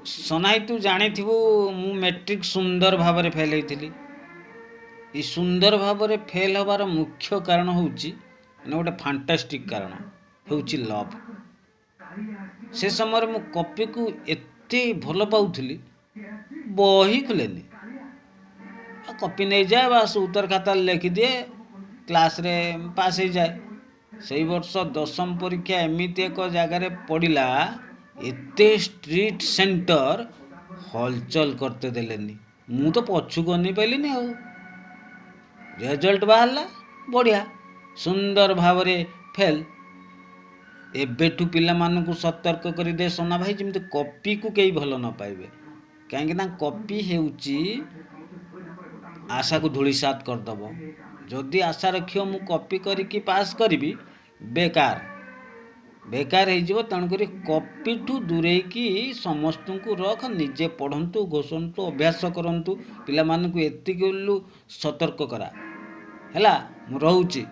ସନାଇ, ତୁ ଜାଣିଥିବୁ ମୁଁ ମେଟ୍ରିକ୍ ସୁନ୍ଦର ଭାବରେ ଫେଲ୍ ହେଇଥିଲି। ଏ ସୁନ୍ଦର ଭାବରେ ଫେଲ୍ ହେବାର ମୁଖ୍ୟ କାରଣ ହେଉଛି, ମାନେ ଗୋଟେ ଫାଣ୍ଟାଷ୍ଟିକ୍ କାରଣ ହେଉଛି ଲଭ୍। ସେ ସମୟରେ ମୁଁ କପିକୁ ଏତେ ଭଲ ପାଉଥିଲି, ବହି ଖୋଲେନି, ଆଉ କପି ନେଇଯାଏ, ବାସ୍ ଉତ୍ତର ଖାତାରେ ଲେଖିଦିଏ, କ୍ଲାସ୍ରେ ପାସ୍ ହେଇଯାଏ। ସେଇ ବର୍ଷ ଦଶମ ପରୀକ୍ଷା ଏମିତି ଏକ ଜାଗାରେ ପଡ଼ିଲା, ଏତେ ଷ୍ଟ୍ରିଟ୍ ସେଣ୍ଟର, ହଲଚଲ କରତେ ଦେଲେନି। ମୁଁ ତ ପଛକୁ ଅନେଇ ପାରିଲିନି। ଆଉ ରେଜଲ୍ଟ ବାହାରିଲା, ବଢ଼ିଆ ସୁନ୍ଦର ଭାବରେ ଫେଲ୍। ଏବେଠୁ ପିଲାମାନଙ୍କୁ ସତର୍କ କରିଦେ ସୋନା ଭାଇ, ଯେମିତି କପିକୁ କେହି ଭଲ ନ ପାଇବେ, କାହିଁକିନା କପି ହେଉଛି ଆଶାକୁ ଧୂଳିସାତ କରିଦେବ। ଯଦି ଆଶା ରଖିବ ମୁଁ କପି କରିକି ପାସ୍ କରିବି, ବେକାର ବେକାର ହେଇଯିବ। ତେଣୁକରି କପିଠୁ ଦୂରେଇକି ସମସ୍ତଙ୍କୁ ରଖ, ନିଜେ ପଢ଼ନ୍ତୁ, ଘୋଷନ୍ତୁ, ଅଭ୍ୟାସ କରନ୍ତୁ। ପିଲାମାନଙ୍କୁ ଏତିକି ସତର୍କ କରା ହେଲା। ମୁଁ ରହୁଛି।